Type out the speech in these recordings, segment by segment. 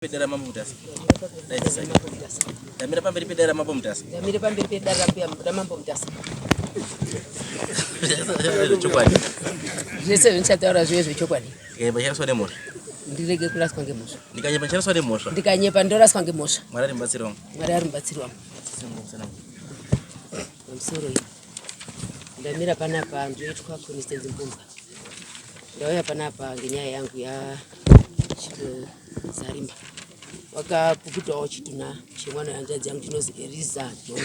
Pedare raMambo Mutasa. Daidzisai. Ndamira pamberi pedare raMambo Mutasa. Ndamira pamberi pedare raMambo Mutasa. Chokwadi. Zvese zvindichataura zvive zvechokwadi. Ndikanyepa ndicharaswa nemhosva. Ndirege kuraswa ngemhosva. Ndikanyepa ndicharaswa nemhosva. Ndikanyepa ndoraswa ngemhosva. Mwari ari mubatsiri wangu. Mwari ari mubatsiri wangu. Pamusoro iyi. Ndamira panapa ndoitwa Constance Mpumbwa. Ndauya panapa ngenyaya yangu ya Chido Zarimba. Wakapukutawo chitunha chemwana wehanzvadzi yangu chinozi Eliza John.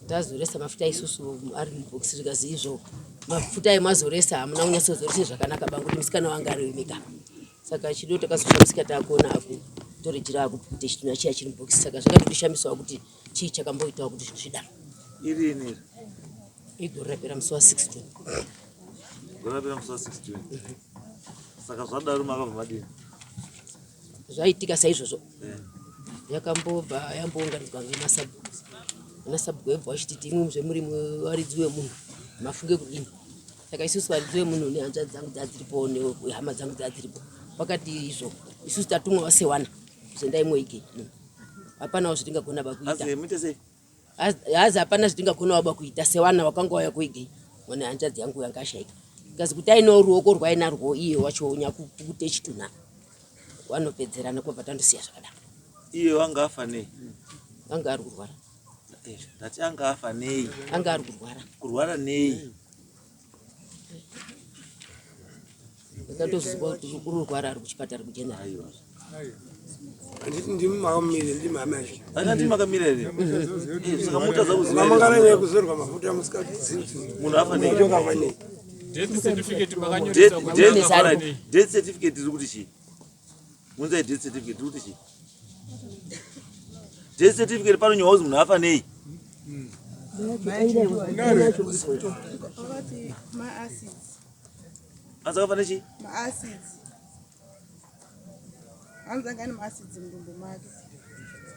Tazoresa mafuta isusu ari mubhokisi zvikazi izvo mafuta emazoresa hamuna kunyatsozoresa zvakanaka bangu kuti musikana wanga ari wemeka. Saka Chido takazoshamisika takuona akutore jira akupukute chitunha chiya chiri mubhokisi saka zvakatotishamisawo kuti chii chakamboitawo kuti zvinhu zvidaro. Irini iri? Igore rapera musi wa 6 June. Gore rapera musi wa 6 June. Saka zvadaro makabva madini? Zvaitika saizvozvo. Yakambobva yambounganidzwa ngemasabhuku. Vanasabhuku vaibva vachiti imwi zvemuri varidzi wemunhu mafunge kudini? Saka isusu varidzi vemunhu nehanzvadzi dzangu dzadziripo nehama dzangu dzadziripo vakati izvo isusu tatumwa sewana zendai moige hapanawo zvatingagona bakuita. Hazi hapana zvatingagona waba kuita sewana wakanga wauya kuigei mwana hanzvadzi yangu yanga ashaika because kuti aine ruoko rwainarwo iye wacho nyakupute chitunha wanopedzerana kwabva tandosiya zvakadaro. Iye wanga afa nei? Anga ari kurwara. Eh, ndati anga afa nei? Anga ari kurwara. Kurwara nei? Ndakatozwa kuti ururwara ari kuchipatara kugeneral. Handiti ndimi makamira ndimi hama yacho. Ana ndimi makamira here? Eh, saka mutadza kuziva. Mamangana nyaya kuzorwa mafuta musikazivi. Munhu afa nei? Munhu afa nei? Death certificate makanyoresa kuti death certificate iri kuti chii? Munzai death certificate iri kuti chii? Death certificate panonyorwa kuti munhu afa nei? Hanzi akafa nechii? Maacids. Hanzi anga ane maacids mudumbu make.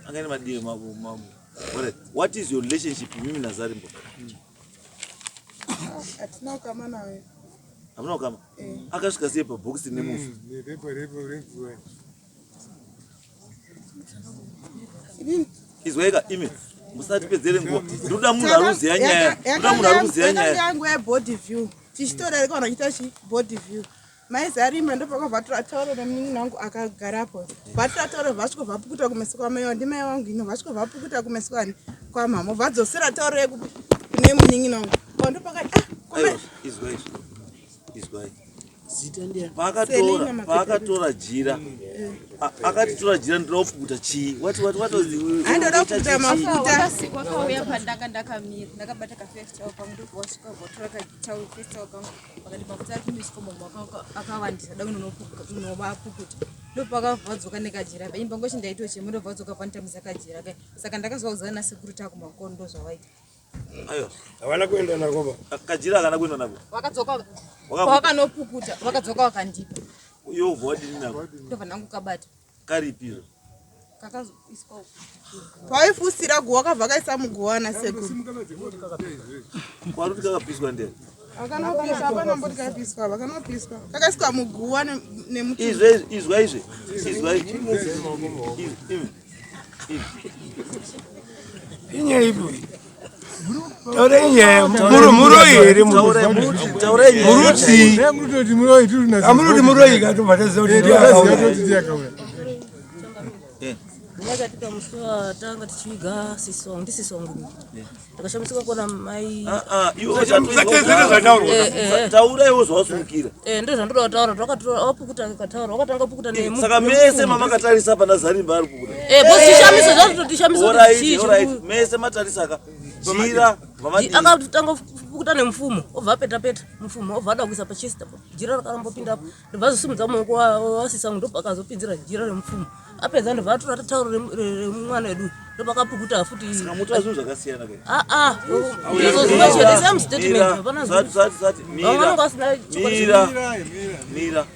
Anga ane madii mabu mabu. Alright. What is your relationship mimi naZarimbo? Hatina ukama naye. Hamuna ukama? Eh. Akasvika sei pabhokisi nemufi? Repo repo repo. Izwaika imi musatipedzere nguva. Ndoda munhu ari kuziva nyaya. Ndoda munhu ari kuziva nyaya. Yangu yebody view. Tichitora kana chiita chi body view. Mai Zarima ndopakabva taura nemunin'ina wangu akagarapo. Vatora tauro vasviko vapukuta kumeso kwamai wangu ndimai wangu ino vasviko vapukuta kumeso kwani kwamama vadzosera tauro yekupi kune munin'ina wangu. Ndopakati ah kome izwai izwai. Paakatora paakatora jira akati tora jira ndoda kupukuta chii what what what was the andoda kupukuta mafuta wakauya pandanga ndakamira ndakabata ka face towel kangu ndobva wasvika votora ka towel face towel kangu vakati mafuta ari kumiswa momo akawandisa da kunovapukuta ndopakabva vadzoka nekajira vaimba ngochi ndaitochema ndobva vadzoka vanditamisa kajira kai saka ndakazovaudza nasekuru takumakondo zvavaita Aiwa. Havana kuenda nako ba. Kajira akana kuenda nako. Wakadzoka wakanopukuta wakadzoka wakandipa. Iwe ubva wadini nako? Ndobva ndangu kabata. Karipi izvo? Kakazoiswa uko. Pawaifusira guwa wakabva kaisa muguwa nasekuru. Kwari kuti kakapiswa ndiani? Akanopiswa hapana mboti kapiswa vakanopiswa kakaiswa muguwa nemuti. Izwe izwa izve. Izwa izve. Inyaya ipi? Taura inyaya. Muroyi here muruti? Amuroti muroyi katobva taziva kuti ndiye akauya. Yakatika musi watanga tichiviga sisi wangu ndisisi wangu ndakashamisika kuona mai Usatedzere zvataurwa. Taura iwo zvawasumukira. Ndizvo zvandoda kutaura twakatora wapukuta kataura wakatanga kupukuta nemu Saka mese mamakatarisa pana Zarimba ari kubuda. Boss chishamiso zvazvitotishamisa kuti chii Alright, mese matarisa ka. Jira mamadii. Akatanga kupukuta nemufumo obva apeta peta mufumo obva ada kuisa pachest apo jira rakarambopinda apo ndobva azosimudza maoko wasisi wangu ndobva akazopinzira jira remufumo apedza ndobva atora tauro remwana wedu ndobva akapukuta futi. Saka mutora zvinhu zvakasiyana ke. Ah ah, izvo zvimwe chete, same statement, hapana Vamwe vanenge vasina chokwadi. Mira. Mira.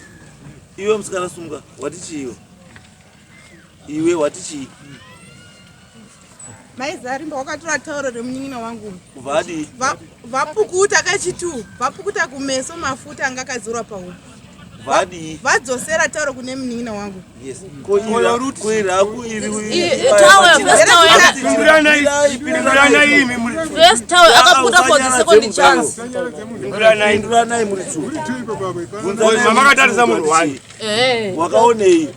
Iwe musikana sunga, wati chii iwe? Iwe wati chii? Mai Zarimba wakatora tauro remunin'ina wangu. Kubva adii? Vapukuta kachitu, vapukuta kumeso mafuta anga akazorwa pahuro. Vadii? Vadzosera tauro kune munin'ina wangu. Yes. Ko iraku iri Towel, first towel. Pinduranai imi muri First towel akaputa for the second chance. Pinduranai muri two. Mamakatarisa munhu wani. Eh. Wakaonei?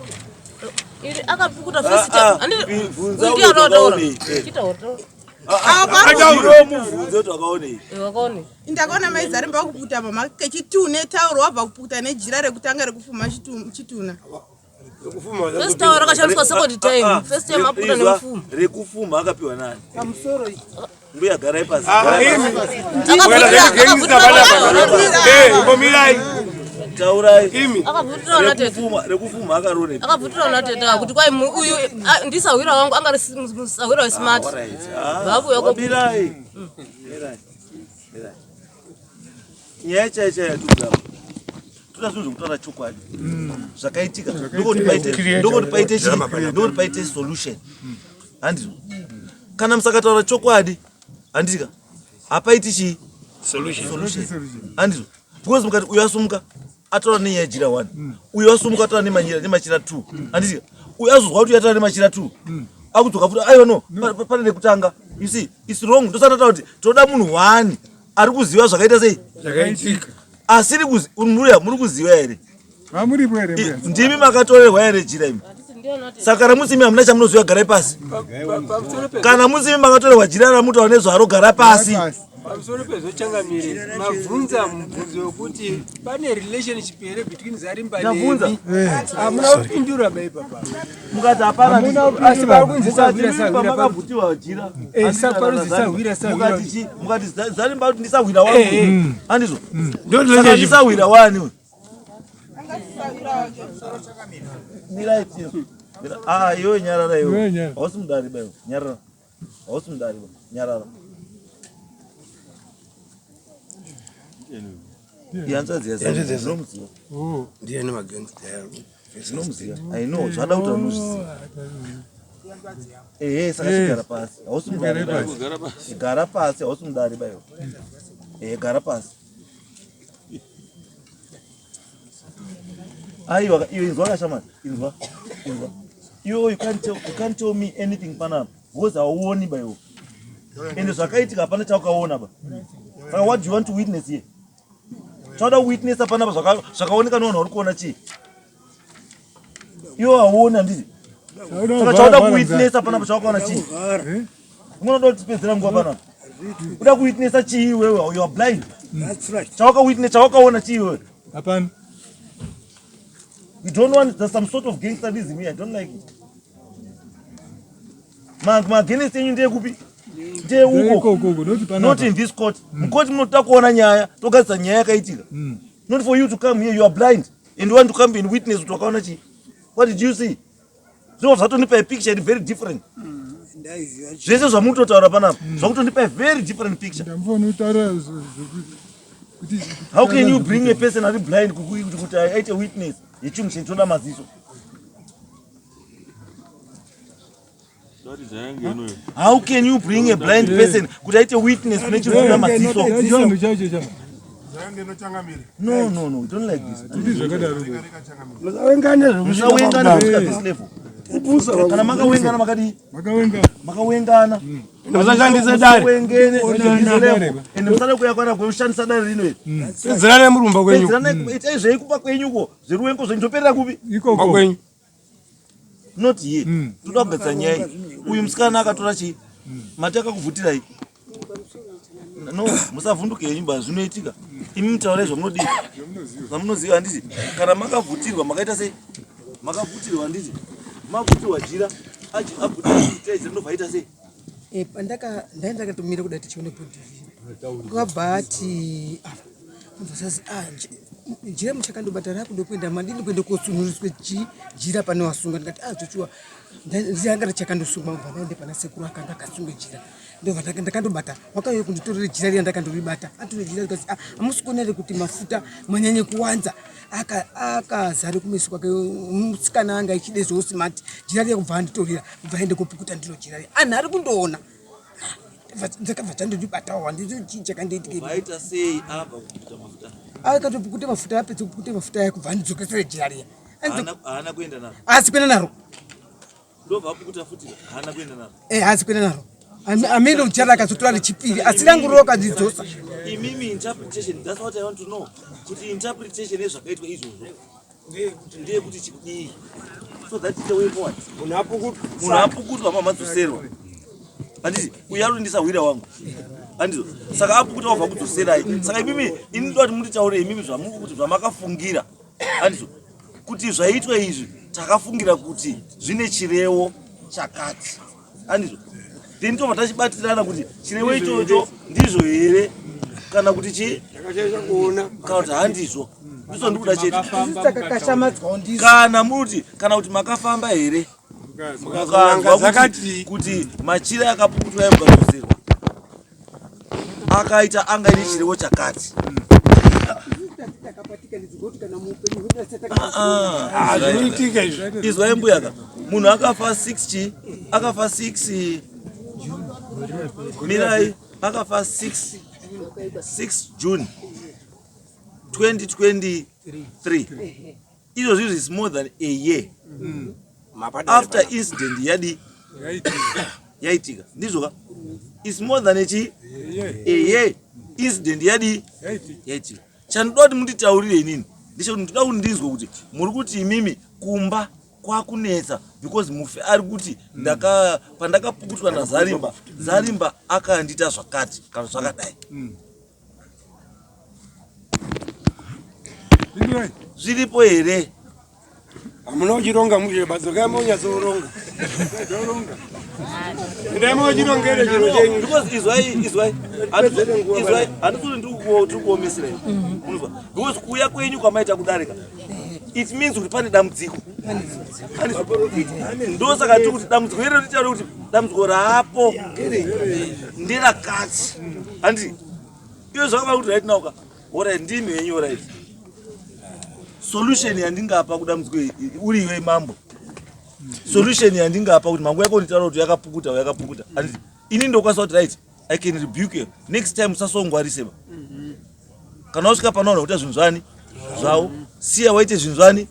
Iri akapukuta first Ah, ah, time. Andi bvunza uyu uyo anotaura. wakaonei. Eh. Chitaura. taura. Iro mubvunze kuti wakaonei. Eh, wakaonei? Ndakaona mai Zarimba vakupukuta mama kechitune tauro wabva kupukuta nejira rekutanga rekufuma chituna. First towel rakashandiswa second time. First time apukuta Izwa, nemufumo. Rekufuma akapiwa nani? Pamusoro Mbuya garai pasi. Ah, garai imi. pasi. Eh, imbomirai. Taurai. Imi. Akabvutira una tete. Rekufuma, rekufuma akarone. Akabvutira una tete kuti kwai uyu ah, ndisahwira wangu anga ari sahwira wesmart. Alright. Ah, Vavuya ko- Mirai. Mirai. Mirai. Nyaya chaiyo chaiyo yatikuda. Toda zvinhu zvekutaura chokwadi. Zvakaitika. Ndokuti paite ndokuti paite chii? Ndokuti paite solution. Handizvo. Kana musakataura chokwadi, handika. Hapaiti chii? Solution. Solution. Handizvo. Because mukati uyu asumuka ataura nenyaya yejira 1. Uyu asumuka ataura nemanyira nemachira 2. Handika. Uyu azozwa kuti uyu ataura nemachira 2. Akudzoka futi aiwa no pane rekutanga. You see, it's wrong. Ndosaka tataura kuti toda munhu one ari kuziva zvakaita sei? Zvakaitika. Asiri kuzi mbuya muri kuziva here? Mamuripo here mbuya? Ndimi makatorerwa here jira imi? Saka kana musimi hamuna chamunoziva garai pasi. Kana musimi makatorerwa jira ramutaura nezvaro gara pasi. Pamusoro pezvochangamire, mabvunza mubvunzo wekuti pane relationship here between Zarimba Ndabvunza. nemi. Hamuna kupindura bai papa. Mukati hapana. Asi vari kunzi sahwira Mukati sahwira. pamakabvutiwa jira. Eh, saparuzi sahwira sahwira. Mukati chi mukati Zarimba kuti ndisahwira wangu. Eh, eh. Handizvo. Ndo Saka relationship. ndisahwira wani uyu. Mirai tiyo. Mira- Ah, iwe nyarara iwe. Iwe nyarara. Hausi mudari ba iwe. Nyarara. Hausi mudari ba. Nyarara. Ihanzvadzi yaZarimba. Ndinomuziva. Ndiani magangster ayo? Ndinomuziva. I know. Zvada kuti anozviziva. Ehe, saka chigara pasi. Hausi mudari ba iwe. Gara pasi, hausi mudari ba iwe. Ehe, gara pasi. Aiwa, iwe inzwa kashamani, inzwa, inzwa. Iwe you can't tell me anything panapa because hauoni ba iwe. Ende zvakaitika hapana chaukaona ba. Saka what do you want to witness here? Chauda kuwitnessa panapa zvakaoneka nevanhu vari kuona chii? Iwe hauoni handiti? Saka chauda kuwitnessa panapa chaukaona chii? Unoda kutipedzera nguva panapa. Uda kuwitnessa chii iwewe? You are blind. That's right. Chawaka witness chawakaona chii iwewe? Hapana. We don't want there's some sort of gangsterism here. I don't like it. Magenesi enyu ndeyekupi? Ndeyeuko. Ikoko not panapa. Not in this court. Mukoti munotoda kuona nyaya, togadzisa nyaya yakaitika. Not for you to come here, you are blind and you want to come and witness kuti wakaona chii. What did you see? Zvinobva zvatondipa a picture iri very different. Ndaiziva Zvese zvamunototaura panapa, zvakutondipa a very different picture. Ndamufona kutaura kuti How can you bring a person ari blind kuti aite witness yechinhu chinotoda maziso? How can you bring a blind person kuti aite witness kune chinhu chinoda maziso? Chivanhu chacho chama. No, no, no, we don't like this. Tidi zvakadaro. Musawengane Musawengana kusvika this level. Kana makawengana makadii? Makawengana. Makawengana. Musashandise dare. Musawengene kusvika this Dare. level. Ende musada kuuya kwana kwekushandisa dare rino iri. Pedzerane murumba kwenyu. Pedzerane itai zveikupa kwenyuko, zveruwengo zvenyu toperera kupi? Ikoko. Kwenyu. Not here. Toda kugadzira nyaya iyi. Uyu musikana akatora chii? Mati akakuvhutirai. No, musavhunduke henyu ba zvinoitika. Imi mutaure zvamunodii. Zvamunoziva handiti kana makavhutirwa makaita sei? Makavhutirwa handiti? Mavhutirwa jira. Aji abvutirwa jira ndobva aita sei? Eh, pandaka ndai ndakatomira kuda tichione bhodhi kwabva ati ah, ndobva sazi ah, jira muchakandobata rakuda kuenda mandini kuenda kosunuriswe jira pane wasunga ndikati ah chochuwa ndanga richakandosungwa ndobva ndaende pana sekuru akanga akasunga jira ndobva ndakandobata wakauya kunditorera jira riya ndakandoribata atore jira ndikati ah hamusi kuona here kuti mafuta manyanye kuwanza akazare kumeso kwake musikana anga achide zvosimati jira riya kubva anditorera kubva aende kopukuta ndiro jira riya anhu ari kundoona ndakabva tandoribatawo handii chii chakandoitika Vaita sei abva kupukuta mafuta? Akatopukuta mafuta apedza kupukuta mafuta aya kubva andidzokesere jira riya. Haana kuenda naro. Haasi kuenda naro. Ndobva apukuta futi haana kuenda naro. Eh, haasi kuenda naro. Amene jira akazotora rechipiri asi rangu roka ndidzosa. Imimi interpretation that's what I want to know. Kuti interpretation yezvakaitwa izvozvo. Ndeyekuti chikudii. So that is the way forward. Munhu apukutwa. Munhu apukutwa mama dzoserwa. Handiti uyu ari ndisahwira wangu. Handizvo. Saka apukuta wabva kudzoserai. Saka imimi ini ndoda kuti munditaure imimi zvamuri kuti zvamakafungira. Handizvo. Kuti zvaitwa izvi takafungira kuti zvine chirewo chakati. Handizvo. Then tobva tachibatirana kuti chirewo ichocho ndizvo here kana kuti chii kana kuti handizvo. Ndizvo ndikuda chete. Kana muri kuti kana kuti makafamba here mukanzwa kuti machira akapukutwa yamukadzoserwa akaita anga ine chirevo chakati ah, ah. izwai mbuyaka munhu akafa 6 chi akafa 6 mirai akafa 6 6 june 2023 izvozvi izvi is more than a year mm. after incident yadi yaitika ndizvo ka is more than achi a year incident yadi yaitika chandoda kuti munditaurire inini ndechekuti ndoda kuti ndinzwe kuti muri kuti imimi kumba kwakunetsa because mufi ari kuti ndaka pandakapukutwa nazarimba zarimba akandiita zvakati kana zvakadai mm. Zviripo here? Hamuna kuchironga mushe badzokai monyatsoronga. Endai mochirongere chiro chenyu. Because izwai izwai izwai handikuti ndiri kuomesera unozwa because kuuya kwenyu kwamaita kudarika it means kuti pane dambudziko ndosaka tiri kuti dambudziko iro richaure kuti dambudziko raapo nderakati handiti iyo zvakava kuti right now ka orit ndimi henyu orit solution yandingapa kudambudziko uri iwe mambo solution yandingapa kuti mangu yako nditaura kuti yakapukuta yakapukuta handiti ini ndokwanisa kuti right i can rebuke you next time usasongwarise ba kana wasvika pano vanhu kuita zvinhu zvani zvavo siya waite zvinhu zvani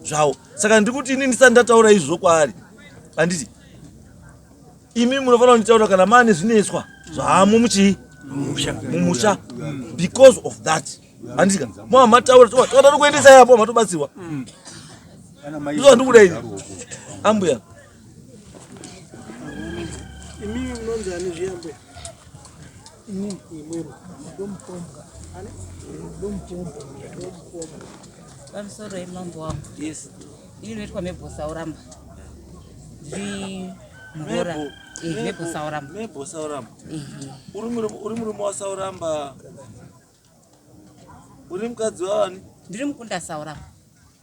zvavo saka ndiri kuti ini ndisati ndataura izvozvo kwaari handiti imi munofanira kunditaura kana maane zvinetswa zvaamo muchii mumusha because of that handika mava mataura toda tokuendesai apo matobatsirwa ndizvo ndikuda ini ambuya Imimi munonzi ani zviya mbuya? Imimi. Ndomupombwa. Ani? Ndomupombwa. Ndomupombwa. Pamusoro yemambo wangu. Yes. Ini ndinoitwa Mebo Sauramba. Ndiri muroora. Eh, Mebo Sauramba. Mebo Sauramba. Uri murume waSauramba. Uri mukadzi wawani? Ndiri mukunda Sauramba.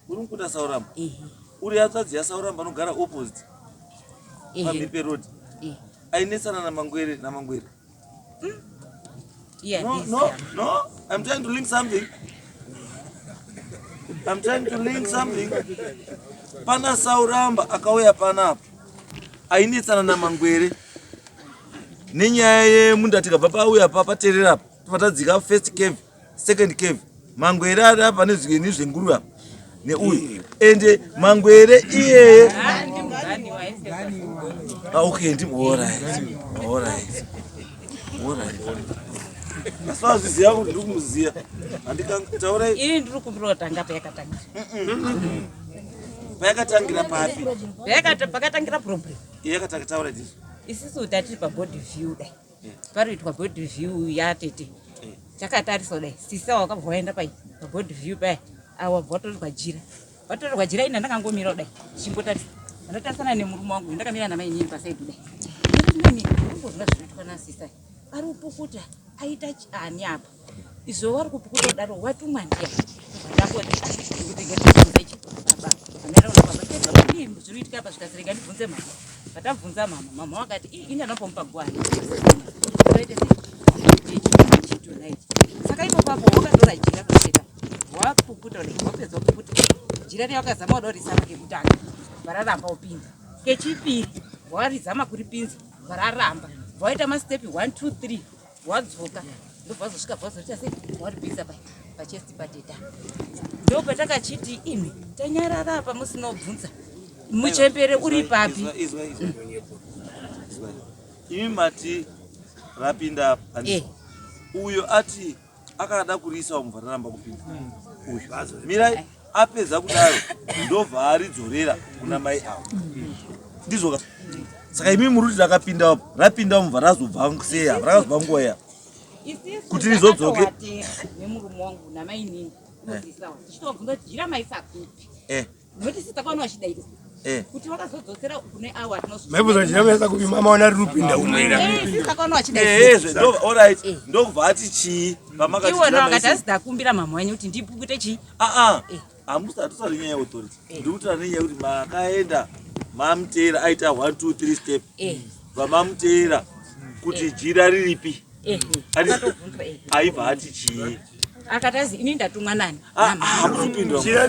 Uri mukunda Sauramba? Uri hanzvadzi yaSauramba anogara opposite. Pamhipe road. Ainetsana naMangwere naMangwere. Mm. Yeah, no, no, no. I'm trying to link something. I'm trying to link something. Pana Sauramba akauya panapa. Ainetsana naMangwere. Nenyaya yemunda tikabva pauya pa paterera apa. Tobva first cave. Second cave mangwere ari apa nezvini zvenguruve apa neuyu ende mangwere iyeye ah, okay ndi alright alright alright asi vazviziva kuti ndiri kumuziva handikataurai ini ndiri kumbira kutanga payakatangira payakatangira papi pakatangira problem yakatanga taura izvi isisu tatiri pabody view dai Panoitwa body view yatete takatarisa kudai sisa wakabva waenda pai pabody view paya awa bva watorerwa jira watorerwa jira ini ndakangomira kudai ndichingotarisa ndatarisana nemurume wangu ndakamira namainini pasaidi kudai nini ungozvona zvinoitwa nasisa ari kupukuta aita ani apa izvo wari kupukuta kudaro watumwa ndiya ndangoti apa zvikasi rega ndibvunze mama patabvunza mama mama wakati ini anopomupa gwani saka ipo papo wakatora jira paseka wapukuta wapedza kupukuta jira riya wakazama wada kurisama kekutanga vararamba upinza kechipiri warizama kuripinza vararamba vaita mastepi 1 2 3 wadzoka ndobva wazosvika bva wazoita sei waripinza pai pachesti pateta ndo patakachiti imi tanyarara apa musina kubvunza muchembere uri papi imi mati rapinda apa eh. uyo ati akada kuriisa umva raramba kupinda uyu mirai apedza kudaro ndobva aridzorera kuna mai avo ndizvoka saka imi muri kuti rakapinda apo rapinda umva razobva sei apa rakazobva nguva iya kuti rizodzoke nemurume wangu namainini tichitobvunza kuti jira maisa kupi eh. Nokuti sisi takaona vachidaidza. Eh. Kuti vakazodzosera kune awa Maibuza jira kupi mama wana riri kupinda unoira. Eh, sisi takaona vachidaidza. Eh, zve ndo all right. Eh. Ndokubva ati chii pamakati. Iwona vakati asi ndakumbira mama wenyu kuti ndipukute chii? Ah ah. Hamusi hatisari nyaya yeauthority. Ndiri kutaura nenyaya yekuti makaenda mamuteera aita 1 2 3 step. Vamamuteera kuti jira riripi. Aibva ati chii? Akatazi ini ndatumwa nani? Ah, ah, hamuzopindura.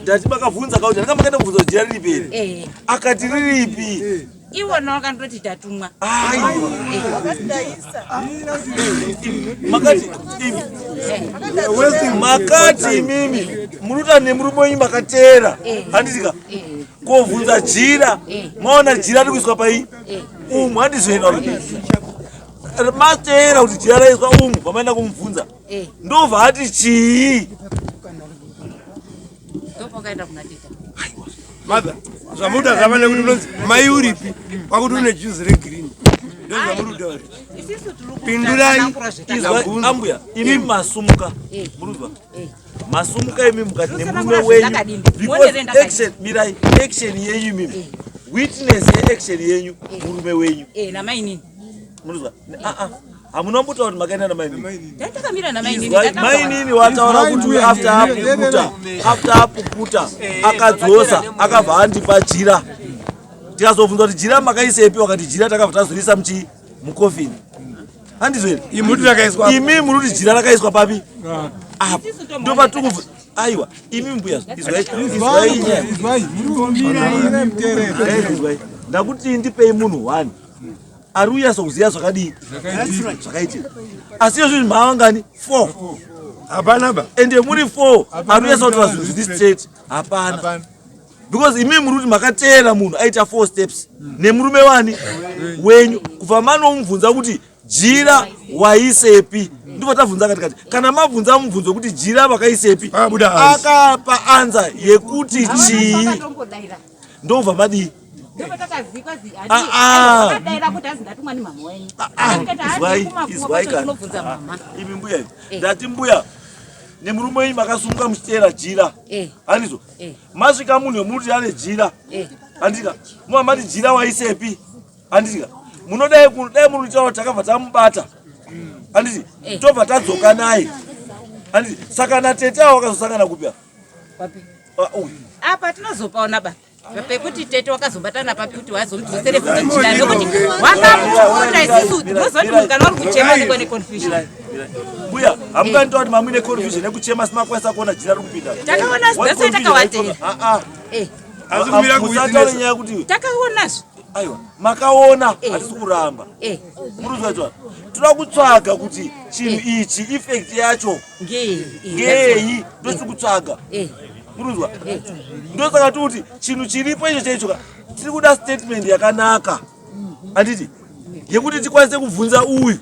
Ndati makabvunza kauti ndanga makaenda kubvunza kuti jira riripi here? Eh. Akati riripi? Iwona wakandoti tatumwa. Makati imi. Makati imimi muruta nemurume wenyu makateera. Handiti ka? Kovhunza jira. Maona jira riri kuiswa pai? Umu handizvo here? Mateera kuti jira raiswa umu pamaenda kumubvunza. Eh. Ndobva ati chii? Ndopakaenda kuna teta. Mother, zvamuda zvava nekuti unonzi mai uripi kwakuti une juzi regreen ndozvamuri kutaura. Isisu tiri Pindurai. Izwa ambuya imi masumuka muruzwa masumuka imi mukati nemurume Zvinotsanangura wenyu zvakadini? because Muonere ndakadini. action mirai action yenyu imimi witness yeaction yenyu murume wenyu Eh, namainini. muruzwa ah ah hamuna mbotaura kuti makaenda namainini Ndakamira namainini. Izwai, mainini wataura kuti uyu after apukuta after apukuta akadzosa akabva andipa jira tikazobvunza kuti jira makaisepi wakati jira takabva tazorisa muchii mukofini handizvo here Imi rakaiswa imi muri kuti jira rakaiswa papi apa ndopatikubva aiwa imi mbuya izwai izwai nyaya Izwai, ndakuti ndipei munhu one ari uyaso kuziva zvakadii zvakaitika asi iyo zvinhu maavangani four hapana ba ende muri four ari uyasa kutora zvinhu zviri straight hapana because imi muri kuti makateera munhu aita four steps nemurume wani wenyu kubva manomubvunza kuti jira waisepi ndibva tabvunza katikati kana mabvunza mubvunzo kuti jira vakaisepi akapa anza yekuti chii Vakatombodaira. ndobva madii Ndopatakazikwa zi Ah, ah. Vakadaira kuti azi ndatumwa ni mama wenyu. Tikati izwai handi kumakuwa izwai kwacho kani tinobvunza mama. imi mbuya imi ndati mbuya nemurume wenyu makasumuka muchiteera jira handizvo masvika munhu wemuti ane jira handika muva mati jira waisepi handika munodai dai muri kutaura kuti takabva tamubata handiti tobva tadzoka naye handiti saka natete avo vakazosangana kupi apa Papi. Ah, uyu Apa tinozopaona ba. Pekuti tete wakazobatana papi kuti wazomudzosere futi jira nekuti wakamuona isisu unozoti munhu kana uri kuchema unenge une confusion. mbuya hamukanitaura kuti mamuine confusion yekuchema simakwanisa kuona jira riri kupinda Takaona What that's why confusion takavatera. Ah, ah. Eh. Asi kumira Musataure nyaya yekuti Takaonazvo. aiwa makaona hatisi kuramba muri kuzwa toda kutsvaga kuti chinhu ichi effect yacho Ngei. ngei ndotiri kutsvaga muri kuzwa ndosaka tikuti chinhu chiripo icho chaicho ka tiri kuda statement yakanaka handiti yekuti tikwanise kubvunza uyu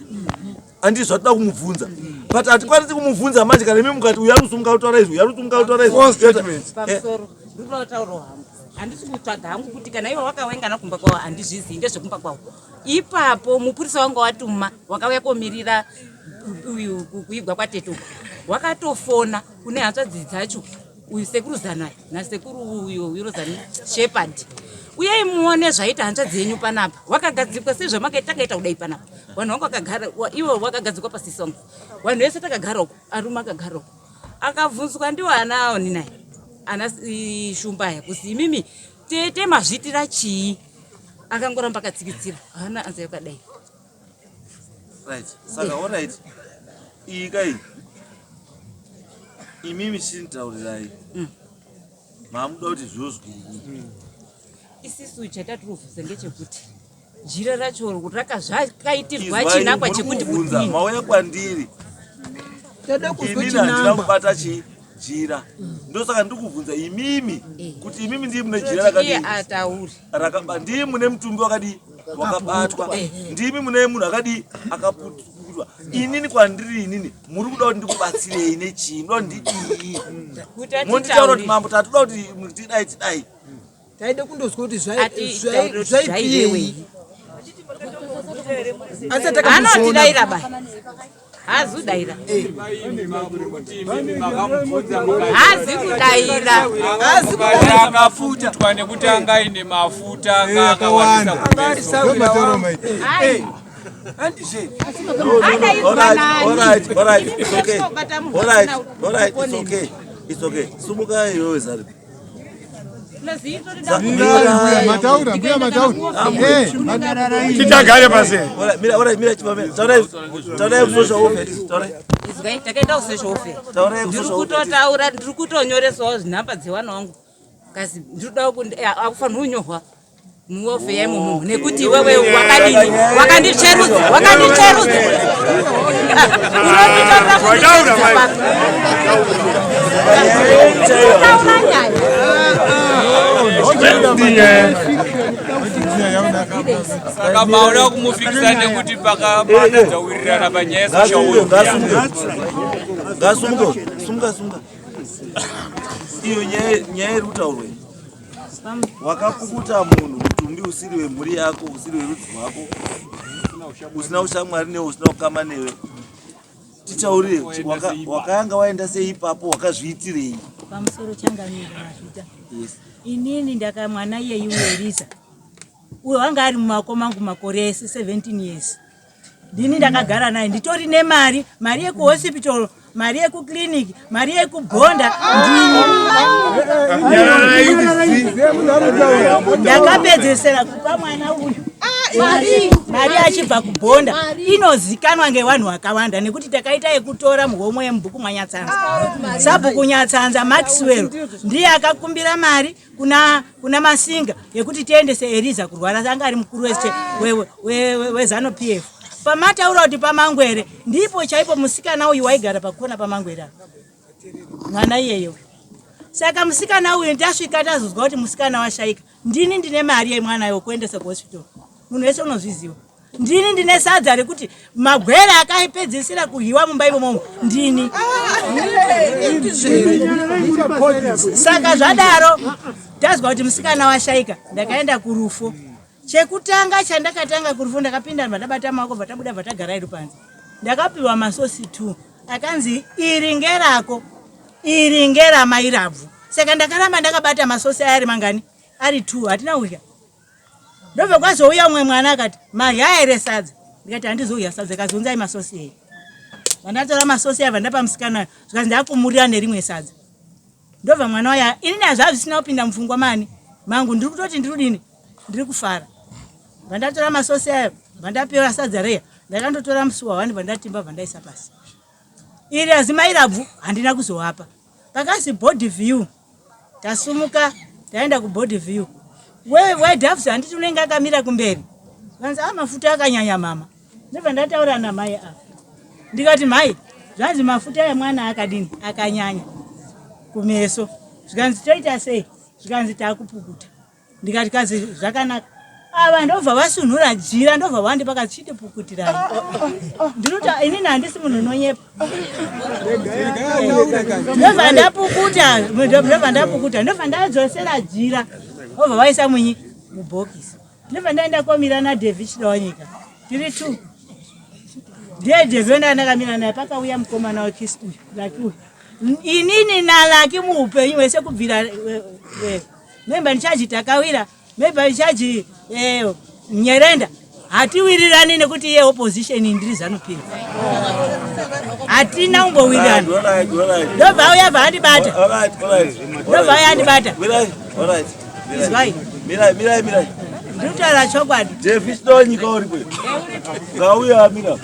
handiti zvatoda kumubvunza but hatikwanisi kumubvunza manje kana imi mukati uyu arikusunga kutaura izvi uyu arikusunga kutaura izvi Four statements. Pamusoro. Ndinoda kutaurawo hangu. Handisi kutsvaga hangu kuti kana ivo vakawengana kumba kwavo handizvizii ndezvekumba kwavo. Ipapo mupurisa wanga watuma wakauya komirira uyu kuigwa kwatete uku. Wakatofona kune hanzvadzi dzacho uyu sekuru Zanai nasekuru uyu Yurozani Shepherd. Uyai muone zvaita hanzvadzi yenyu panapa. Wakagadzikwa sezvamakaita takaita kudai panapa. Vanhu vanga vakagara ivo vakagadzikwa pasisongo. Vanhu vese takagara uko, arume akagara uko. Akabvunzwa ndiwo ana aoni naye ana shumba aya kuzi imimi tete mazviitira chii akangoramba akatsikitsira haana anza yakadai right saka alright iyi kai imimi chinditaurirai mamuda kuti zvozwii isisu chatatiri ngechekuti jira racho rakazvakaitirwa Izwai, chinangwa muri chekuti kubvunza, kudini mauya kwandiri Inini handina kubata chii jira. Ndosaka ndiri kubvunza imimi kuti imimi ndii mune jira rakadii? Rakaba ndii mune mutumbi wakadii? Wakabatwa. Ndimi mune munhu akadii? Akaputwa. Inini kwandiri inini muri kuda kuti ndikubatsirei nechii? Ndoda kuti ndidii? Monditaura kuti mambo tatoda kuti tidai tidai. Taida kundozwa kuti zvaipiyei. Anotidaira ba. Hazi kudaira. Hazi kudaira. Hazi kudaira. Akafutwa nekuti anga aine mafuta anga akawandisa kumeso. Alright, it's okay. Alright, it's okay. It's okay. Sumuka iwewe Zari. Mataura, mbuya mataura. Titagare pasi. Mira, alright, mira chibamira. Taurai, taurai kusocial welfare. Taurai. Izwai, takaenda kusocial welfare. Taurai Ndiri kusocial welfare. kutotaura, ndiri kutonyoresawo zvinhamba dzevana vangu. Kasi ndiri kuda akufanira kunyorwa muwelfare imomo nekuti iwewe wakadini wakanditsverudza wakanditsverudza unonditaurira kunditsverudza papi taura nyaya. Saka maoda kumufikisa nekuti pakabatadza wirirana panyaya yesocial welfare. Ngasumuke, sumuka, sumuka. Iyo nyaya iri kutaurwa iyi. Wakapukuta munhu mutumbi usiri wemhuri yako, usiri werudzi rwako, usina ushamwari newe, usina kukama newe. Titaurire, wakanga waenda sei ipapo, wakazviitirei? Pamusoro changamira, mazvita. Yes. Inini ndaka mwana iyeyu Eliza uyo anga ari mumaoko mangu makore ese 17 years. Ndini ndakagara naye, nditori nemari, mari yekuhospital, mari yekuclinic, mari yekubhonda. Ndini ndakapedzesera kupa mwana uyu mari achibva kubhonda, inozikanwa ngevanhu vakawanda nekuti takaita yekutora muhomwe yemubhuku mwaNyatsanza. Sabhuku Nyatsanza Maxwell ndiye akakumbira mari kuna Masinga yekuti tiendese Eliza kurwara, anga ari mukuru weZANU PF. Pamataura kuti paMangwere ndipo chaipo musikana uyu waigara pakona paMangwere apa, mwana iyeyo. Saka musikana uyu tasvika tazozwa kuti musikana washaika. Ndini ndine mari yemwana yokuendesa kuhospital, munhu wese unozviziva. Ndini ndine sadza rekuti magwere akapedzisira kuhiwa mumba imomomo ndini. Saka zvadaro tazwa kuti musikana washaika, ndakaenda kurufo. Chekutanga chandakatanga kurufo, ndakapinda ndabata maoko, bvatabuda bvatagara iri panze. Ndakapiwa masosi 2 akanzi iri ngerako, iri ngeramairabvu. Saka ndakaramba ndakabata masosi aya ari mangani? Ari 2, hatina kudya. Ndobva kwazouya umwe mwana akati marya here sadza, ndikati handizouya sadza. Kazonzai masosi ei, vandatora masosi aya vandapa musikana, zvikanzi ndakumurira nerimwe sadza. Ndobva mwana waya, inini hazvaa zvisina kupinda mupfungwa mani mangu, ndiri kutoti ndiri kudini, ndiri kufara. Vandatora masosi ayo vandapiwa sadza reya, ndakandotora musuwa wani vandatimba vandaisa pasi. Iri azimairabvu handina kuzovapa. Pakazi body view, tasumuka taenda kubody view, wedhafs handiti unenge akamira kumberi, vanzi a mafuta akanyanya mama. Ndobva ndataura namai ava, ndikati mhai, zvanzi mafuta emwana akadini, akanyanya kumeso. Zvikanzi toita sei? Zvikanzi takupukuta. Ndikati kazi zvakanaka. Ava ndobva vasunhura jira, ndobva vandipa kachiti pukutirai. Ndinoti inini handisi munhu unonyepa. Ndobva ndapukuta, ndobva ndapukuta, ndobva ndadzosera jira, obva vaisa munyi mubhokisi. Ndobva ndaenda komira naDavid Chidawanyika, tiri two. Ndiye David ndakamira naye, pakauya mukomana wekisi uyu, Laki uyu. Inini naLaki muupenyu hwese kubvira memba ndichaji takawira memba ndichaji Nyerenda, hatiwirirani nekuti iye opposition, ndiri ZANU PF, hatina kumbowirirana. Ndobva auya bva andibata, ndobva auya andibata. Izwai, ndikutaura chokwadi. Jeff Chidawanyika uripo? Ngauya mira.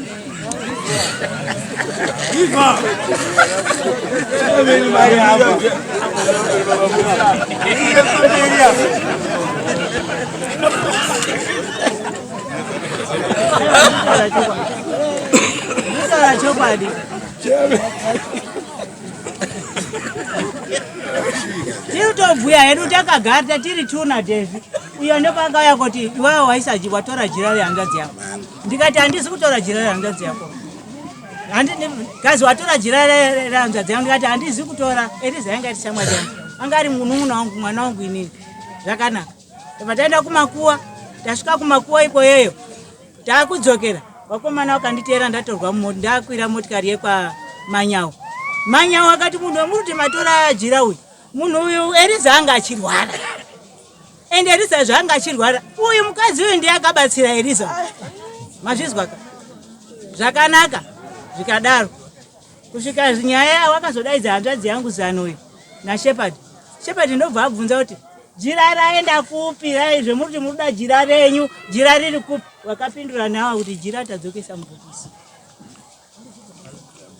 Ndikutaura chokwadi. Tiri kutobhuya hedu takagara tiri tuna Devi. Uyo ndopakauya kuti iwewe waisa watora jira rehanzvadzi yako. Ndikati handisi kutora jira rehanzvadzi yako. Kazi watora jira rehanzvadzi yangu ndikati handizi kutora. Eliza yanga iri shamwari yangu. Anga ari munun'una wangu mwana wangu inini. Zvakanaka. Tobva taenda kumakuwa. Tasvika kumakuwa ikoyeyo. Takudzokera vakomana vakanditeera ndatorwa mumota ndakwira motikari yekwa Manyawu. Manyawu akati munhu wamuri kuti matora jira uyu munhu uyu Eriza anga achirwara and Eriza zvaanga achirwara uyu mukadzi uyu ndiye akabatsira Eriza mazvizwa ka zvakanaka zvikadaro kusvika nyaya wakazodaidza hanzvadzi yangu zano uyu naShepard Shepard ndobva abvunza kuti jira raenda kupi rai zvemuri kuti muri kuda jira renyu jira riri kupi vakapindura nawa kuti jira tadzokesa mubhokisi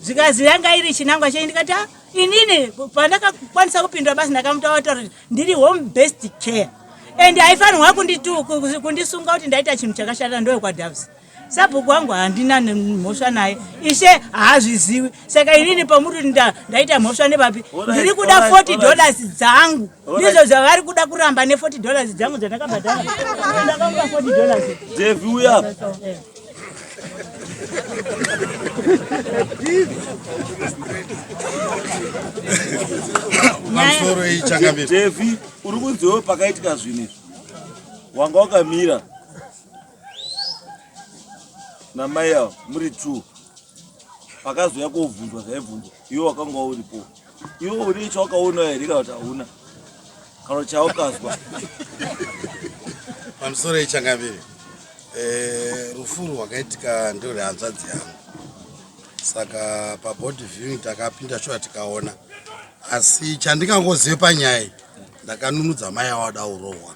zvikazi yanga iri chinangwa chenyu ndikati ah, inini pandakakwanisa kupindura basi ndakamutaura kuti ndiri home based care and haifanirwa kundisunga kuti ndaita chinhu chakashata ndoyo kwaDavis sabhuku wangu handina mhosva naye ishe haazviziwi saka inini pamuri kuti ndaita mhosva nepapi ndiri kuda 40 dollars dzangu ndizvo zvavari kuda kuramba ne 40 dollars dzangu dzandakabhadhara ndakamupa 40 dollars Devi uya Pamusoro iyi changamire. Devi uri kunziwo pakaitika zvinhu izvi wanga wakamira namai ava muri two pakazouya kobvunzwa zvaibvunzwa iwe wakanga uripo iwe une chawakaona here kana kuti hauna kana chawakazwa pamusoro yechangamire eh, rufu rwakaitika ndorwehanzvadzi yangu saka pabody viewing takapinda shuwa tikaona asi chandingangozive panyaya iyi ndakanunudza mai awada urohwa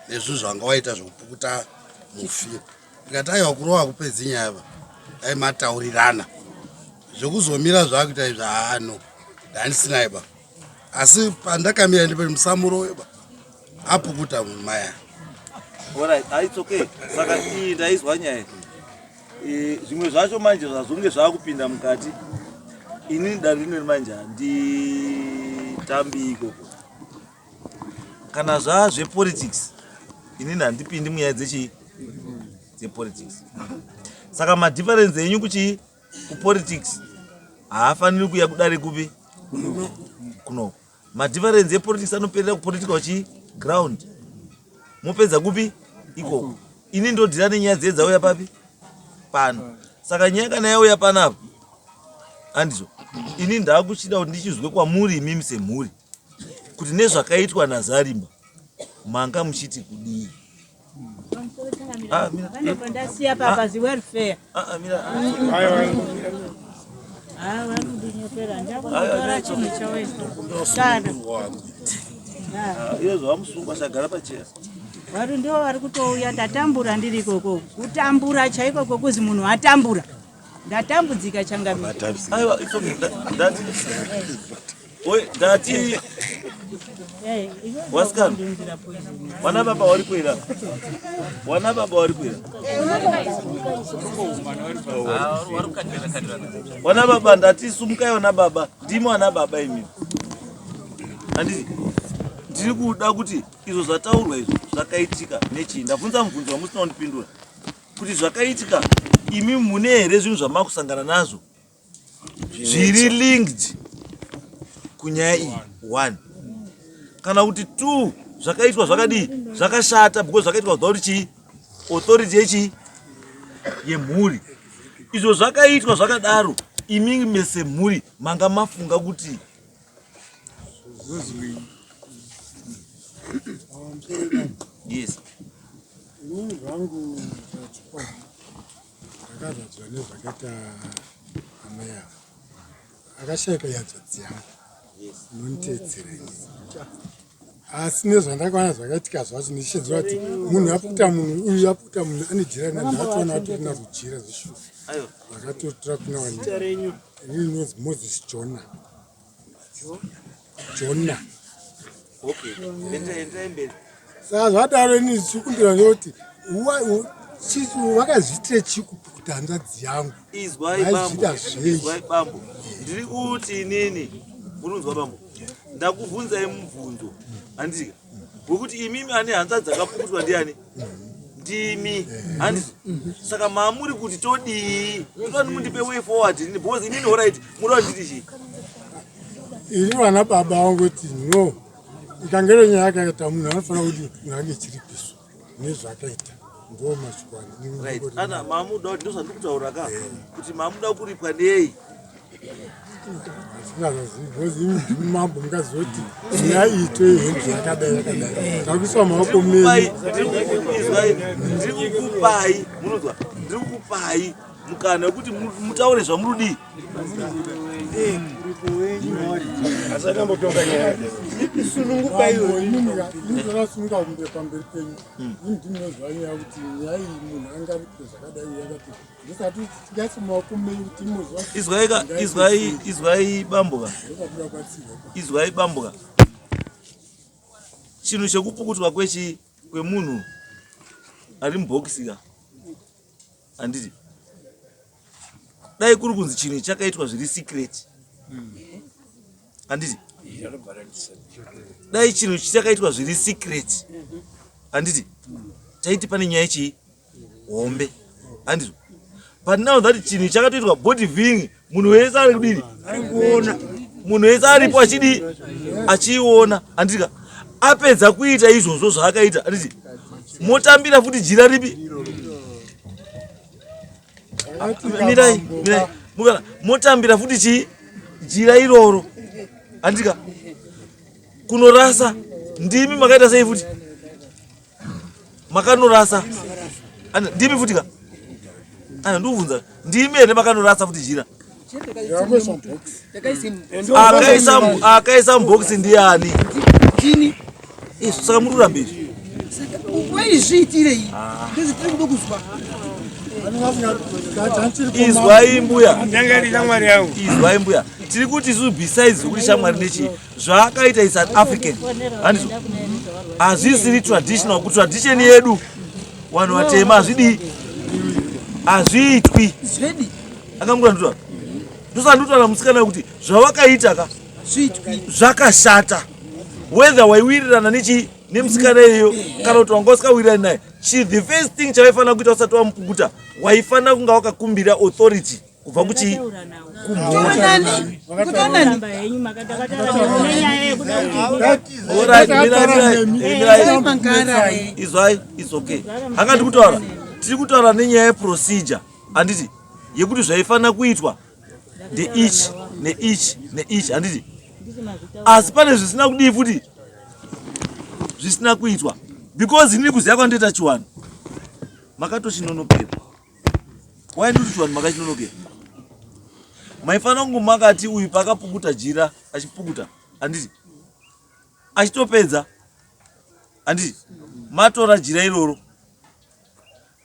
nezvinhu zvanga waita zvekupukuta mufi ndikati aiwa kurova kupedzi nyaya va dai mataurirana zvekuzomira zvakuita izvi haano ndandisinaye ba asi pandakamira ndipo musamurove ba apukuta maya Alright, ah, it's okay. Saka iyi ndaizwa nyaya. Eh, zvimwe zvacho manje zvazonge zvakupinda mukati. Ini dare rino manje handitambi ikoko. Kana zvaa zvepolitics inini handipindi munyaya dzechii dzepolitics. Saka madifference enyu kuchii kupolitics haafaniri kuya kudare kupi kunoko. Madifference epolitics anoperera kupolitical chii ground. Mopedza kupi ikoko. Ini ndodhira nenyaya dziye dzauya papi pano. Saka nyaya kana yauya panapa handizvo ini ndakuchida kuti ndichizwe kwamuri imimi semhuri kuti nezvakaitwa naZarimba manga muchiti kudii? Ah, mira. Pane pandasiya papa zi welfare. Ah, ah, mira. Ah, vanondinyepera ndakutora chinhu chavo kana. Ah, iye zvamusungwa chagara pacheya. Vari ndivo vari kutouya ndatambura ndiri ikoko. Kutambura chaiko kokuzi munhu atambura. Ndatambudzika changamire. Aiwa, it's okay. Ndati. Oi, ndati. Wasikana. Wana baba wari kuira. Wana baba wari kuira. Wana baba ndati sumukai wana baba. Ndimi wana baba imi. Anditi ndiri kuda kuti izvo zvataurwa izvo zvakaitika nechii. Ndabvunza mubvunzo wamusina kundipindura. Kuti zvakaitika imi mune here zvinhu zvamakusangana nazvo zviri linked kunyaya iyi one kana kuti two zvakaitwa zvakadii zvakashata because zvakaitwa kubva kuti chii authority yechii yemhuri izvo zvakaitwa zvakadaro imi mese mhuri manga mafunga kuti yes Inini zvangu pachokwadi ndakarwadziwa nezvakaita amai ava. Akashaika ihanzvadzi yangu inonditeedzera inini. Asi nezvandakaona zvakaitika zvacho ndichinzwa kuti munhu aputa munhu uyu aputa munhu ane jira ndatoona atori naro jira zveshuwa. Ndakatotora kuna vanhu. Inini ndinonzi Moses Jonah. Jona. Okay. Endai mberi. Saka zvadaro ini ndichikumbira ndoti Vakazviitire chii kupukuta hanzvadzi yangu? Izwai bambo, izwai bambo, ndiri kuti inini, munonzwa bambo, ndakubvunzai mubvunzo handika wekuti imimi ane hanzvadzi dzakapukutwa ndiani? Ndimi handiti? Saka mamuri kuti todii? Toda mundipe way forward inini because inini horait munoda nditi chii? Ini vana baba vangoti no, ikangero nyaya yakaita munhu anofanira kuti munhu ange chiripiso nezvaakaita ndo mashoko right ana mamuda kuti ndozvandiri kutaura ka kuti mamuda kuripwa nei mambo mukazoti nyaya iyi toihenzi yakadai yakadai takuiswa maoko menyu ndiri kukupai munonzwa ndiri kukupai mukana wekuti mutaure zvamurudii Sununguka iwe. Ndinosununguka kumbe pamberi penyu. Ini ndinoziva nyaya kuti nyaya iyi munhu angaripe zvakadai yakati. Ndisati tingaise maoko menyu kuti muziva. Izwai ka izwai izwai bambo ka. Izwai bambo ka. Chinhu chekupukutwa kwechi kwemunhu ari mubhokisi ka. Handiti dai kuri kunzi chinhu chakaitwa zviri secret handiti dai chinhu chakaitwa zviri secret handiti taiti pane nyaya chii hombe handizvo but now that chinhu chakatoitwa body viewing munhu wese ari kudini munhu wese aripo achidii achiiona handitika apedza kuita izvozvo zvaakaita handiti motambira futi jira ripi mirai mirai mukana motambira futi chii jira iroro handitika kunorasa ndimi makaita sei futi makanorasa ndimi futi ka ana ndikubvunza ndimi here makanorasa futi jira akaisa mubhokisi ndiani izvo saka muri kuramba izvi waizviitirei ndozvitiri kuda kuzwa izwai mbuya izwai mbuya tiri kuti isusu besides zvekuti shamwari nechii zvaakaita is an african handizvo hazvisiri traditional kutradition yedu vanhu vatema hazvidii hazviitwi akamukura nditaura ndosaka ndikutaura musikana kuti zvavakaita ka zvakashata whether waiwirirana nechi nemusikana iyoyo kana kuti wanga usikawirirani naye chi the first thing chawaifanira kuita usati wamupukuta waifanira kunga wakakumbira authority kubva kuchi kumhuri izwai is okay hanga tiri kutaura tiri kutaura nenyaya yeprocedure handiti yekuti zvaifanira kuitwa ndeichi neichi neichi handiti asi pane zvisina kudii futi zvisina kuitwa because inini kuziva kwandoita chiwanhu makatochinonokera why ndoti chiwanhu makachinonokera maifanira kunge makati uyu paakapukuta jira achipukuta handiti achitopedza handiti matora jira iroro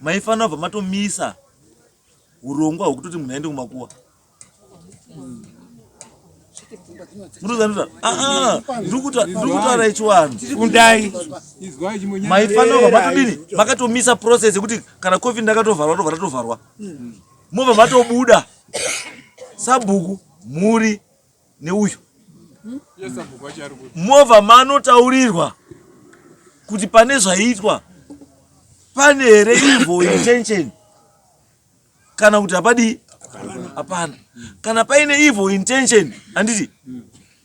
maifanira kubva matomisa urongwa hwekutoti munhu aende kumakuwa ndikutaura ichiwanhu maifanira kubva matodini makatomisa process yekuti kana coffin ndakatovharwa tobva tatovharwa mobva matobuda sabhuku mhuri neuyu mobva manotaurirwa kuti pane zvaiitwa pane here evil intention kana kuti hapadii hapana kana paine evil intention handiti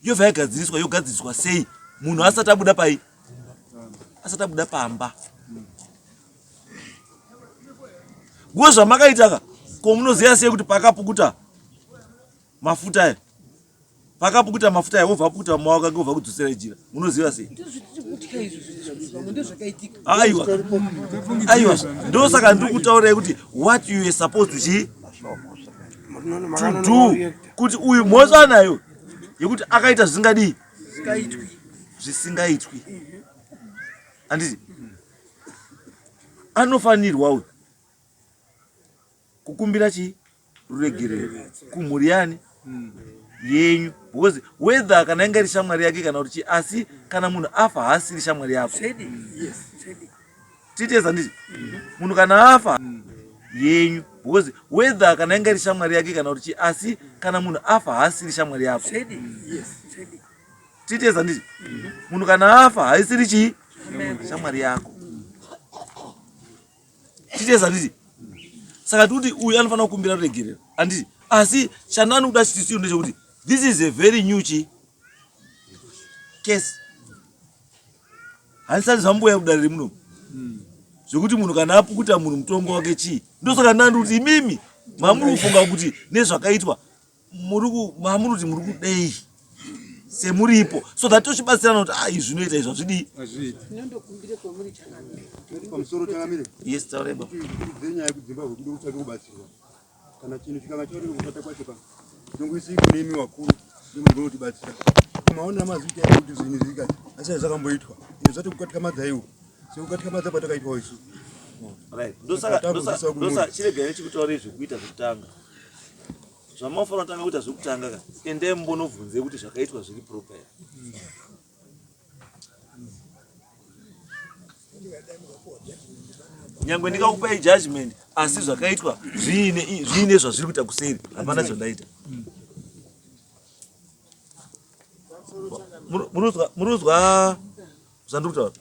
yobva yagadziriswa yogadziriswa sei munhu asati abuda pai asati abuda pamba ngo zvamakaita ka ko munoziva sei kuti pakapukuta mafuta aya pakapukuta mafuta aya wobva apukuta maoko ake wobva kudzosera ijira munoziva sei aiwa aiwa ndosaka ndiri kutaurai kuti what you are supposed to chii to do kuti uyu mhosva anayo yekuti akaita zvisingadii zvisingaitwi handiti anofanirwa uyu kukumbira chii ruregerero kumhuri yani yenyu because whether kana inga iri shamwari yake kana kuti chii asi kana munhu afa haasiri shamwari yako. Tiite sanditi munhu kana afa yenyu because whether kana inga iri shamwari yake kana kuti chii asi kana munhu afa haasiri shamwari yako. Tiite sanditi munhu kana afa haisiri chii shamwari yako. Tiite sanditi saka tikuti uyu anofanira kukumbira ruregerero anditi asi chandani kuda chitisiyo ndechekuti this is a very new chi case handisati zvamboya kudare remuno zvekuti munhu kana apukuta munhu mutongo wake chii ndosaka ndandi kuti imimi mamuri kufunga kuti nezvakaitwa mamuri kuti muri kudei semuripo so that tochibatsirana kuti ah izvi zvinoita izvi hazvidii yes taureba Kana chinhu chikanga chaoneka kushata kwacho ka tinongoisei kune imi vakuru ndimo munotibatsira. Maonero amazviita imi kuti zvinhu izvi ka asi zvakamboitwa ende zvatokukatyamadza iwo sekukatyamadza kwatakaitwawo isu. Right. Ndosaka ndosaka chiregai nechikutaurei zvekuita zvekutanga. Zvamafanira kutanga kuita zvekutanga ka endai mumbonobvunze kuti zvakaitwa zviri proper here. Nyangwe ndikakupai judgment asi zvakaitwa zviine zviine zvazviri kuita kuseri hapana zvandaita. Muruzwa zvandiri kutaura?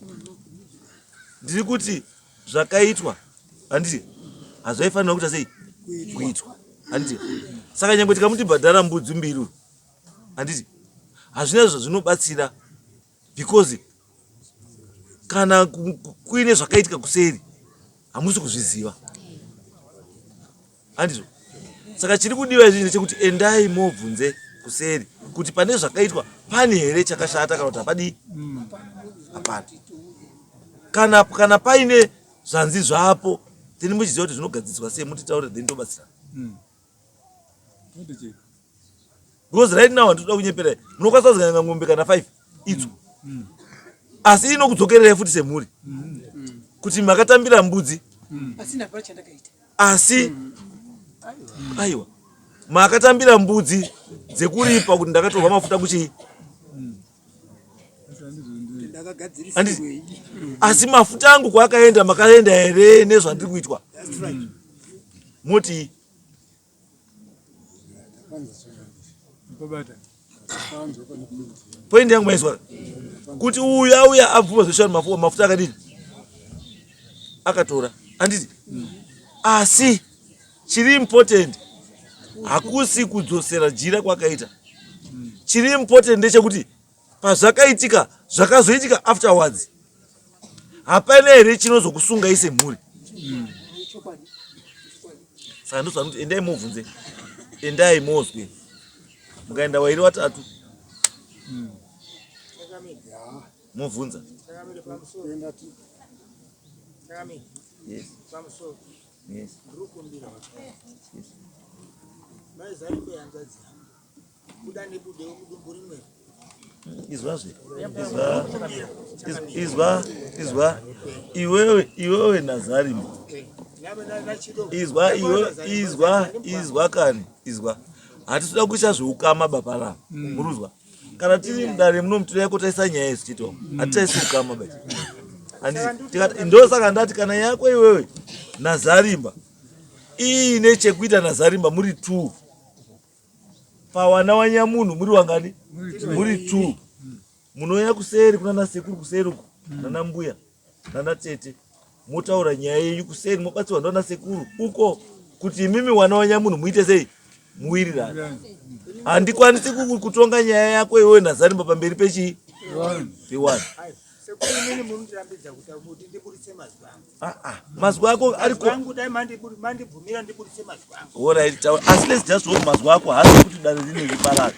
Ndiri kuti zvakaitwa handiti hazvaifanira kuita sei kuitwa handiti saka nyangwe tikamuti bhadhara mbudzi mbiri handiti hazvina zvazvinobatsira because kana kuine zvakaitika kuseri hamusi kuzviziva handizvo saka chiri kudiwa izvi ndechekuti endai mobvunze kuseri kuti pane zvakaitwa pane here chakashata kana kuti hapadii hapana kana kana paine zvanzi zvapo then muchiziva kuti zvinogadziriswa sei mutitaure then tobatsirana mm. Because right now handitoda kunyepera munokwanisa kuziganyanga ng'ombe kana 5 idzo mm. asi inokudzokererai futi semhuri mm. kuti makatambira mbudzi mm. asi aiwa makatambira mbudzi dzekuripa kuti ndakatorwa mafuta kuchii asi mafuta angu kwaakaenda makaenda here nezvandiri kuitwa moti Point yangu maizwa kuti uyu auya abvuma zveshanu mafuta mafuta akadini akatora handiti asi chiri important hakusi kudzosera jira kwakaita chiri important ndechekuti pazvakaitika zvakazoitika afterwards hapana here chinozokusungai semhuri saka ndozvanoti endai mobvunze endai mozwe mukaenda wairi watatu mobvunza yes. Yes. Yes. Buda nebude wemudumbu rimwe. Izwazve. Izwa. Izwa. Izwa. Iwewe iwewe naZarima. Izwa iwe izwa izwa kani izwa. Hatitoda kuisa zveukama baba rava. Mm. Muruzwa. Kana tiri mudare muno mutira yako taisa nyaya isu chete. Mm. Hatitaisi ukama baba. Handiti ndosaka ndati kana yako iwewe naZarimba iine chekuita naZarimba muri two. Pawana wanyamunhu muri wangani? Muri two. Munouya kuseri kunana sekuru kuseri uku nana mbuya nana tete motaura nyaya yenyu kuseri mobatsirwa ndana sekuru uko kuti imimi wana wanyamunhu muite sei muwirirane. Handikwanisi kutonga nyaya yako iwewe naZarimba pamberi pechii pewani. Sekuru inini munondirambidza kuti kuti ndiburitse mazwi angu. Ah ah, mazwi ako ariko. Angu dai mandibvumira ndiburitse mazwi angu. All right, taura. Asi let's just hope mazwi ako haasi kuti dare rine riparara.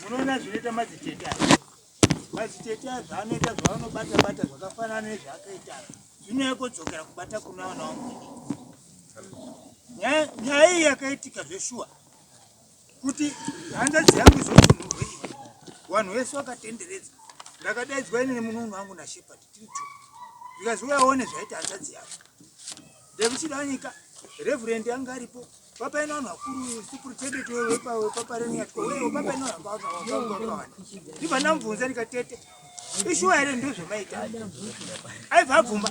Munoona zvinoita madzitete aya. Madzitete aya zvaanoita zvavanobata bata zvakafanana nezvaakaita. Zvinouya kodzokera kubata kuna vana vangu. Nyaya iyi yakaitika zveshuwa. kuti hanzvadzi yangu izotunhurwe iwe vanhu vese vakatenderedza ndakadaidzwa ini nemunun'una wangu nashepard tiri two zvikanzi uya uone zvaita hanzvadzi yako ndekuchidanyika reverend anga aripo papaina vanhu vakuru superintendent wepaparenyatwa wewo papaina vanhu vakawanda ndibva ndamubvunza ndikatete Ishuwa here ndozvamaita? Aibva abvuma.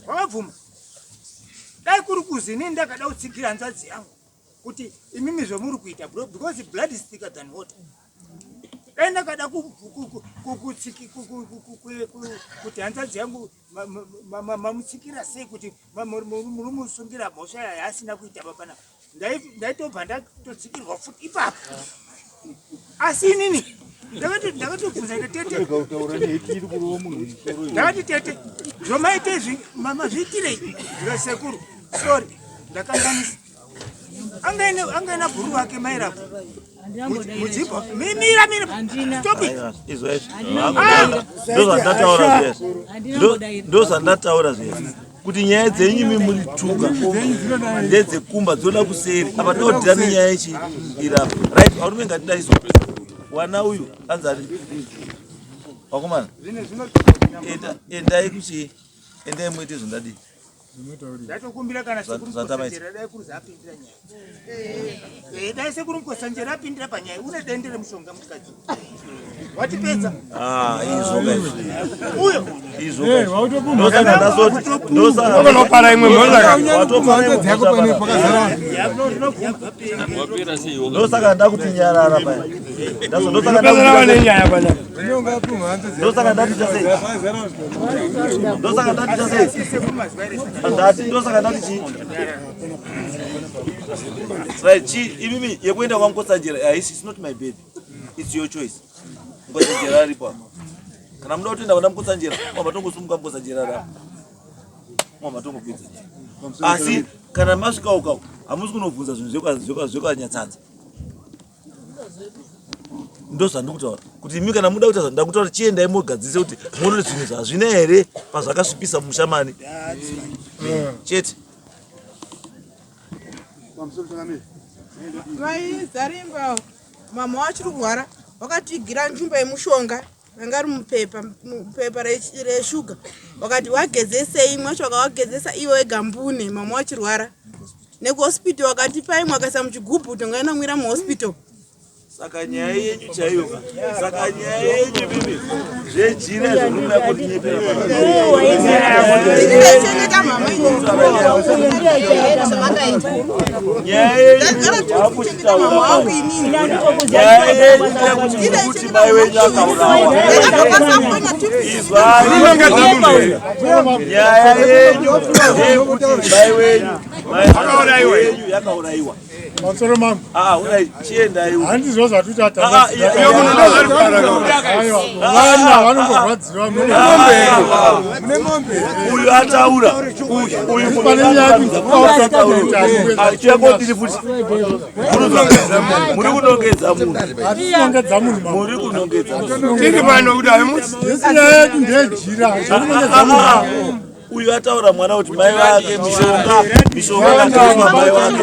Wakabvuma. Dai kuri kuzi inini ndakada kutsigira hanzvadzi yangu kuti imimi zvamuri kuita bro because blood is thicker than water. Dai ndakada kuti hanzvadzi yangu mamutsikira sei kuti muri musungira mhosva yaasina kuita baba ndaitobva ndatotsikirwa futi ipapo asi inini ndakatobvunza ita tete ndakati tete zvomaita izvi mazviitirei ndikati sekuru sorry ndakanganisa angaina bhuru vake mairapo mudzibva mira mira stop it ndozvandataura zviya ndozvandataura zviya kuti nyaya dzenyu imi muri tuka ndedzekumba dzoda kuseri apa tinodhira nenyaya yechi irapa right varume ngatidaiso wana uyu anzi ari vakomana endai kuchii endai muite zvandadii ndatokumbira kana sekuru Mukotsanjera dai kuruza apindira nyaya eh, dai sekuru Mukotsanjera apindira panyaya une dende remushonga mukadzi watipedza ah, izvo uyo izvo eh, ndosaka ndazoti ndosaka imwe ndosaka ndakuti nyarara paya ndosaka ndati chasei ndosaka ndati chasei ndati ndosaka ndati chii right chi imimi yekuenda kwamukotsanjera haisi it's not my bed it's your choice mukotsanjera aripo apa kana muda kutoenda kwanda mukotsanjera mama tongosumuka mukotsanjera ari apa mama tongopedza asi kana masvika uka hamusi kunobvunza zvinhu zvekwanyatsanza ndozvandikutaura kuti imi kana muda kuita zvandakutaura chiendai mogadzise kuti muone kuti zvinhu zvazvina here pazvakasvipisa musha mani chete Mai Zarimba mama wachiri kurwara wakatigira njumba yemushonga ranga ri mupepa mupepa reshuga wakati wagezesei imwe wacho wakawagezesa iwe wega mbune mama wachirwara nekuhospital wakatipa imwe akaisa muchigubhu tongainamwira muhospital Saka nyaya yenyu chaiyo ka. Saka nyaya yenyu mimi zvejira izvo muri kuda kundinyepera pana. Ndinochengeta mama ini. Nyaya yenyu makuchitaura pano. Nyaya yenyu ndeyekuti muri kuti mai wenyu akaurawa. Izwai. Nyaya yenyu ndeyekuti mai wenyu mai yenyu yakaurayiwa. Pamusoro mangu. Ah, urai chiendai. Handizvo zvatuti atanga. Iyo munhu ndozvari kugara. Aiwa, vana vanongorwadziwa mune mombe. Mune mombe. Uyu ataura. Uyu uyu pane nyaya yekuti achiya kodini futi. Muri kunongedza munhu. Hatinongedza munhu. Muri kunongedza munhu. Tiri pano kuti hamusi. Yesi nyaya yedu ndeyejira. Zvakunongedza munhu. Uyu ataura mwana kuti mai vake mishonga mishonga yakatorwa mai vake.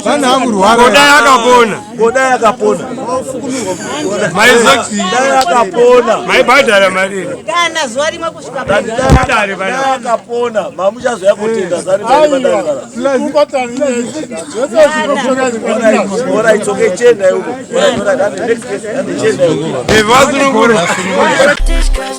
Vana akurwara. Kodai akapona. Kodai akapona. Mai Zoxi. Dai akapona. Mai bhadhara mari. Kana zuva rimwe kusvika Dai Dare dai akapona. Mamuchazoya kutenda zari mai badare bara. Ora it's okay chenda uko. Ora ora next case. Chenda uko. Vasunungura. This cause